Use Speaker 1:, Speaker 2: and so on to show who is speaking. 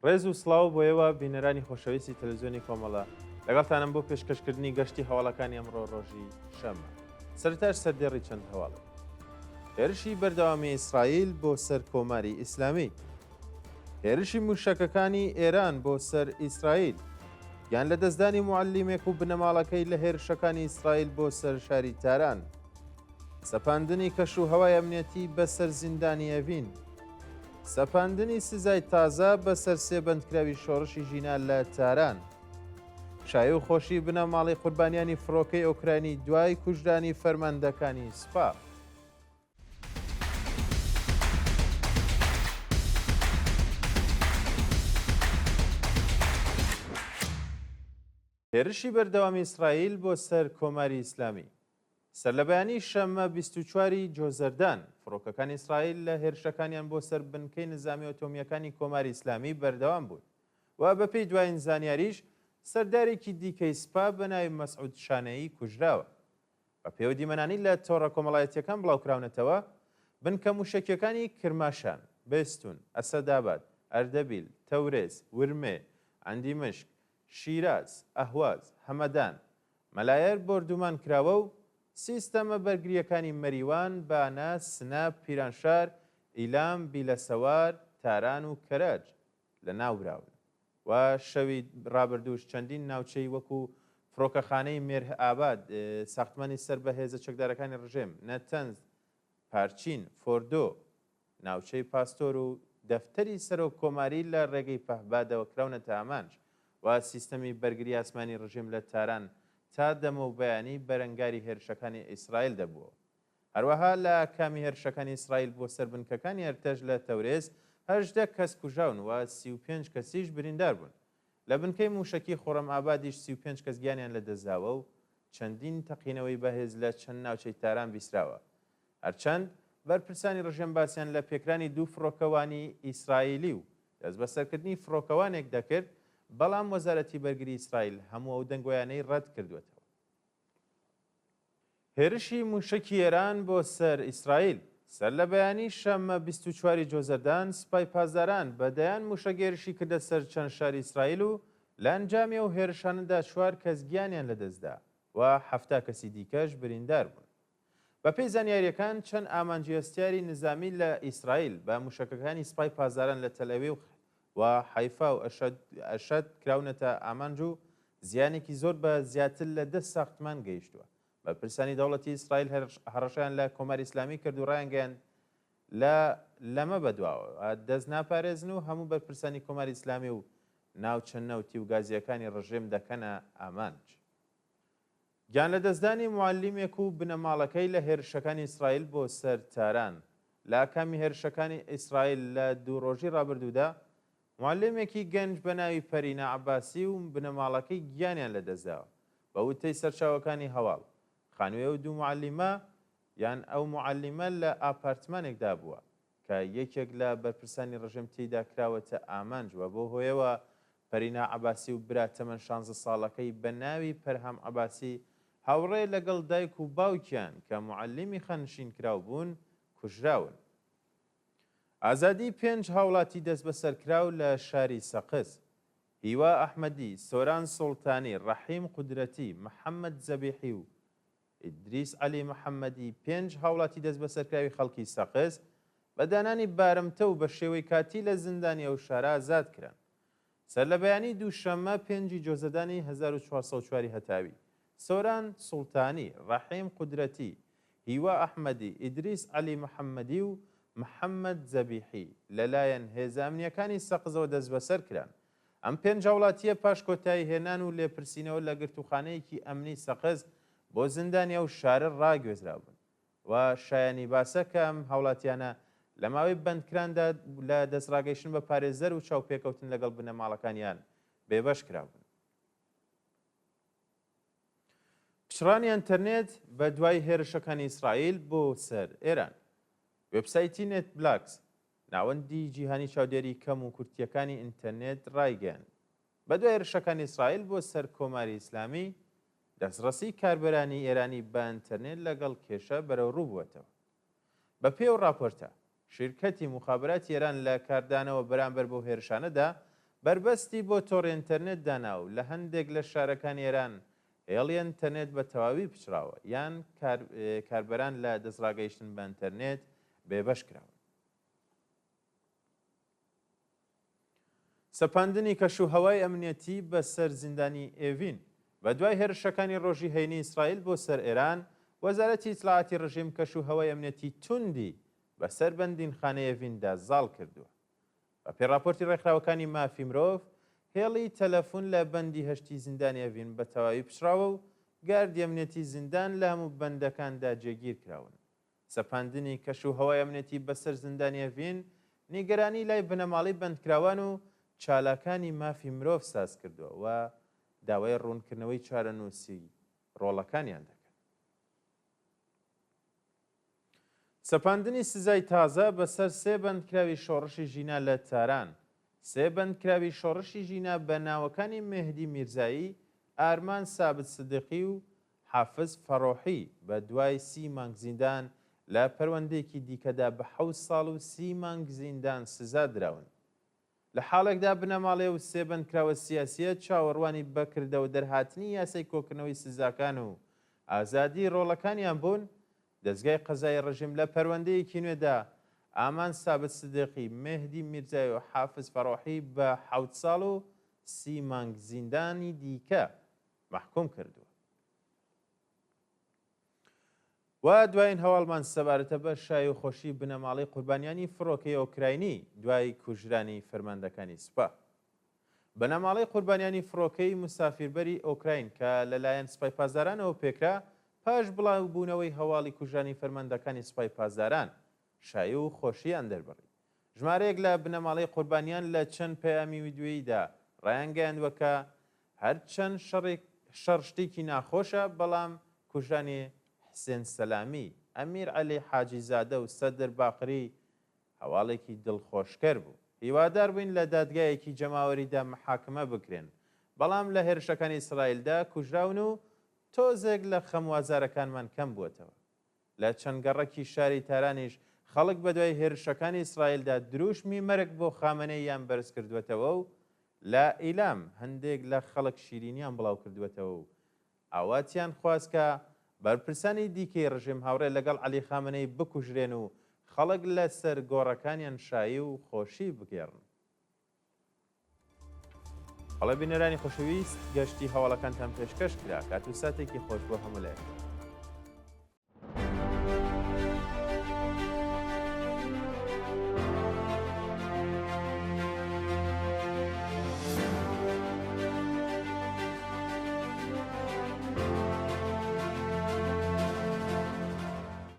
Speaker 1: ڕێز و سڵاو بۆ ئێوە بینەرانی خۆشەویستی تەلەڤزیۆنی کۆمەڵە، لەگەڵتانم بۆ پێشکەشکردنی گەشتی هەواڵەکانی ئەمڕۆ ڕۆژی شەممە. سەرەتاش سەردێڕی چەند هەواڵێک. هێرشی بەردەوامی ئیسرائیل بۆ سەر کۆماری ئیسلامی. هێرشی مووشەکەکانی ئێران بۆ سەر ئیسرائیل. گیان لەدەستدانی موعەلیمێک و بنەماڵەکەی لە هێرشەکانی ئیسرائیل بۆ سەر شاری تاران. سەپاندنی کەش و هەوای ئەمنیەتی بەسەر زیندانی ئەڤین. سەپاندنی سزای تازە بەسەر سێ بەندکراوی شۆڕشی ژینا لە تاران. شایی و خۆشی بنەماڵەی قوربانیانی فڕۆکەی ئۆکراینی دوای کوژرانی فەرماندەکانی سوپا. هێرشی بەردەوامی ئیسرائیل بۆ سەر کۆماری ئیسلامی. سەرلەبەیانی شەممە 24 ی جۆزەردان، فڕۆکەکانی ئیسرائیل لە هێرشەکانیان بۆ سەر بنکەی نزامی ئۆتۆمییەکانی کۆماری ئیسلامی بەردەوام بوون و بەپێی دوایین زانیاریش سەردارێکی دیکەی سپا بە ناوی مەسعود شانەیی کوژراوە. بەپێی ئەو دیمەنانەی لە تۆڕە کۆمەڵایەتییەکان بڵاوکراونەتەوە، بنکە مووشەکییەکانی کرماشان، بێستون، ئەسەدئاباد، ئەردەبیل، تەورێز، ورمێ، ئەندیمشک، شیراز، ئەهواز، هەمەدان، مەلایەر بۆردومان کراوە و سیستەمە بەرگرییەکانی مەریوان، بانە، سنە، پیرانشار، ئیلام، بیلەسەوار، تاران و کەرەج لەناوبراون و شەوی ڕابردووش چەندین ناوچەی وەکو فڕۆکەخانەی مێرهئاباد، ساختمانی سەر بە هێزە چەکدارەکانی ڕژێم، نەتەنز، پارچین، فۆردۆ، ناوچەی پاستۆر و دەفتەری سەرۆک کۆماری لە ڕێگەی پەهبادەوە کراونەتە ئامانج و سیستەمی بەرگری ئاسمانی ڕژێم لە تاران تا دەمەو بەیانی بەرەنگاری هێرشەکانی ئیسرائیل دەبووەوە. هەروەها لە ئاکامی هێرشەکانی ئیسرائیل بۆ سەر بنکەکانی ئەرتەش لە تەورێز 18 کەس کوژراون و 35 کەسیش بریندار بوون. لە بنکەی مووشەکی خوڕەم ئابادیش 35 کەس گیانیان لەدەستداوە و چەندین تەقینەوەی بەهێز لە چەند ناوچەی تاران بیستراوە. هەرچەند بەرپرسانی ڕژێم باسیان لە پێکرانی دوو فڕۆکەوانی ئیسرائیلی و دەستبەسەرکردنی فڕۆکەوانێک دەکرد، بەڵام وەزارەتی بەرگری ئیسرائیل هەموو ئەو دەنگۆیانەی ڕەتکردووەتەوە. هێرشی مووشەکی ئێران بۆ سەر ئیسرائیل. سەرلەبەیانی شەممە 24 ی جۆزەردان، سوپای پاسداران بە دەیان مووشەک هێرشی کردە سەر چەند شاری ئیسرائیل و لە ئەنجامی ئەو هێرشانەدا چوار کەس گیانیان لەدەستدا و 70 کەسی دیکەش بریندار بوون. بەپێی زانیارییەکان چەند ئامانجی هەستیاری نزامی لە ئیسرائیل بە مووشەکەکانی سپای پاسداران لە تەلئەویو و حەیفا و ئەشەد کراونەتە ئامانج و زیانێکی زۆر بە زیاتر لە دە ساختمان گەیشتووە. بەرپرسانی دەوڵەتی ئیسرائیل هەڕەشەیان لە کۆماری ئیسلامی کرد و ڕایانگەیاند لە لەمە بەدواوە دەست ناپارێزن و هەموو بەرپرسانی کۆماری ئیسلامی و ناوچە نەوتی و گازییەکانی ڕژێم دەکەنە ئامانج. گیانلەدەستدانی موعەلیمێک و بنەماڵەکەی لە هێرشەکانی ئیسرائیل بۆ سەر تاران لە ئاکامی هێرشەکانی ئیسرائیل لە دوو ڕۆژی ڕابردوودا، موعەلیمێکی گەنج بە ناوی پەرینا عەباسی و بنەماڵەکەی گیانیان لەدەستداوە. بە وتەی سەرچاوەکانی هەواڵ، خانووی ئەو دوو موعەلیمە یان ئەو موعەلیمە لە ئاپارتمانێکدا بووە کە یەکێک لە بەرپرسانی ڕژێم تێیدا کراوەتە ئامانج و بەو هۆیەوە پەرینا عەباسی و برا تەمەن شانزە ساڵەکەی بە ناوی پەرهام عەباسی هاوڕێ لەگەڵ دایک و باوکیان کە موعەلیمی خانشینکراو بوون کوژراون. ئازادی پێنج هاوڵاتی دەستبەسەرکراو لە شاری سەقز، هیوا ئەحمەدی، سۆران سوڵتانی، ڕەحیم قودرەتی، محەمەد زەبیحی و ئیدریس عەلی محەمەدی پێنج هاوڵاتی دەستبەسەرکراوی خەڵکی سەقز بە دانانی بارمتە و بە شێوەی کاتی لە زیندانی ئەو شارە ئازاد کران. سەرلەبەیانی دووشەممە پێنجی جۆزەدانی 1404 ی هەتاوی، سۆران سوڵتانی، ڕەحیم قودرەتی، هیوا ئەحمەدی، ئیدریس عەلی محەمەدی و محەمەد زەبیحی لەلایەن هێزە ئەمنییەکانی سەقزەوە دەستبەسەر کران. ئەم پێنج هاوڵاتییە پاش کۆتایی هێنان و لێپرسینەوە لە گرتووخانەیەکی ئەمنی سەقز بۆ زیندانی ئەو شارە ڕاگوێزرابوون و شایەنی باسە کە ئەم هاوڵاتیانە لە ماوەی بەندکراندا لە دەستڕاگەیشتن بە پارێزەر و چاوپێکەوتن لەگەڵ بنەماڵەکانیان بێبەش کرابوون. پچڕانی ئەنتەرنێت بە دوای هێرشەکانی ئیسرائیل بۆ سەر ئێران. وێبسایتی نێتبلاکس، ناوەندی جیهانی چاودێری کەم و کورتییەکانی ئینتەرنێت ڕایگەیاند، بەدوای هێرشەکانی ئیسرائیل بۆ سەر کۆماری ئیسلامی، دەستڕەسی کاربەرانی ئێرانی بە ئینتەرنێت لەگەڵ کێشە بەرەوڕوو بووەتەوە. بەپێی ئەو ڕاپۆرتە، شیرکەتی موخابراتی ئێران لە کاردانەوە بەرامبەر بەو هێرشانەدا، بەربەستی بۆ تۆڕی ئینتەرنێت دانا و لە هەندێک لە شارەکانی ئێران هێڵی ئینتەرنێت بە تەواوی پچڕاوە یان کاربەران لە دەستڕاگەیشتن بە ئینتەرنێت بێبەش کراون. سەپاندنی کەشوهەوای ئەمنیەتی بە سەر زیندانی ئێڤین بە دوای هێرشەکانی ڕۆژی هەینی ئیسرائیل بۆ سەر ئێران، وەزارەتی ئیتلاعاتی ڕژیم کەشوهەوای ئەمنیەتی توندی بە سەر بەندینخانەی ئێڤیندا زاڵ کردووە. بە پێی ڕاپۆرتی ڕێکخراوەکانی مافی مرۆڤ، هێڵی تەلەفون لە بەندی هەشتی زیندانی ئێڤین بە تەواوی پچڕاوە و گاردی ئەمنیەتی زیندان لە هەموو بەندەکاندا جێگیر کراون. سەپاندنی کەش و هەوای ئەمنیەتی بەسەر زیندانی ئەڤین، نیگەرانی لای بنەماڵەی بەندکراوان و چالاکانی مافی مرۆڤ ساز کردووە و داوای ڕوونکردنەوەی چارەنووسی ڕۆڵەکانیان دەکەن. سەپاندنی سزای تازە بەسەر سێ بەندکراوی شۆڕشی ژینا لە تاران سێ بەندکراوی شۆڕشی ژینا بە ناوەکانی مێهدی میرزایی، ئارمان سابت سدیقی و حافز فەڕۆحی بە دوای سی مانگ زیندان لە پەروەندەیەکی دیکەدا بە حەوت ساڵ و سی مانگ زیندان سزا دراون. لە حاڵێکدا بنەماڵەی ئەو سێ بەندکراوە سیاسییە چاوەڕوانی بە کردەوە دەرهاتنی یاسای کۆکردنەوەی سزاکان و ئازادیی ڕۆڵەکانیان بوون، دەزگای قەزایی ڕژیم لە پەروەندەیەکی نوێدا ئامان سابت سدیقی، مێهدی میرزایی و حافز فەڕۆحی بە حەوت ساڵ و سی مانگ زیندانی دیکە مەحکوم کردووە. و دوایین هەواڵمان سەبارەتە بە شای و خۆشی بنەماڵەی قوربانیانی فڕۆکەی ئۆکراینی دوای کوژرانی فەرماندەکانی سوپا. بنەماڵەی قوربانیانی فڕۆکەی مسافیربەری ئۆکراین کە لەلایەن سوپای پاسدارانەوە پێکرا، پاش بڵاوبوونەوەی هەواڵی کوژرانی فەرماندەکانی سوپای پاسداران، شایی و خۆشییان دەربڕی. ژمارەیەک لە بنەماڵەی قوربانیان لە چەند پەیامی ویدیۆییدا ڕایانگەیاندووە کە هەرچەند شەڕ شتێکی ناخۆشە، بەڵام کوژرانی حسێن سەلامی، ئەمیر عەلی حاجی زادە و سەدر باقری هەواڵێکی دڵخۆشکەر بوو. هیوادار بووین لە دادگایەکی جەماوەریدا محاکمە بکرێن، بەڵام لە هێرشەکانی ئیسرائیلدا کوژراون و تۆزێک لە خەم و ئازارەکانمان کەم بووەتەوە. لە چەند گەڕەکی شاری تارانیش خەڵک بەدوای هێرشەکانی ئیسرائیلدا درووشمی مەرگ بۆ خامەنەییان بەرزکردووەتەوە و لە ئیلام هەندێک لە خەڵک شیرینیان بڵاوکردووەتەوە و ئاواتیان خواست کە بەرپرسانی دیکەی ڕژێم هاوڕێ لەگەڵ عەلی خامەنەیی بکوژرێن و خەڵک لە سەر گۆڕەکانیان شایی و خۆشی بگێڕن. بەڵێ بینەرانی خۆشەویست گەشتی هەواڵەکانتان پێشکەش کرا کات و ساتێکی خۆش بۆ هەموو لایەک.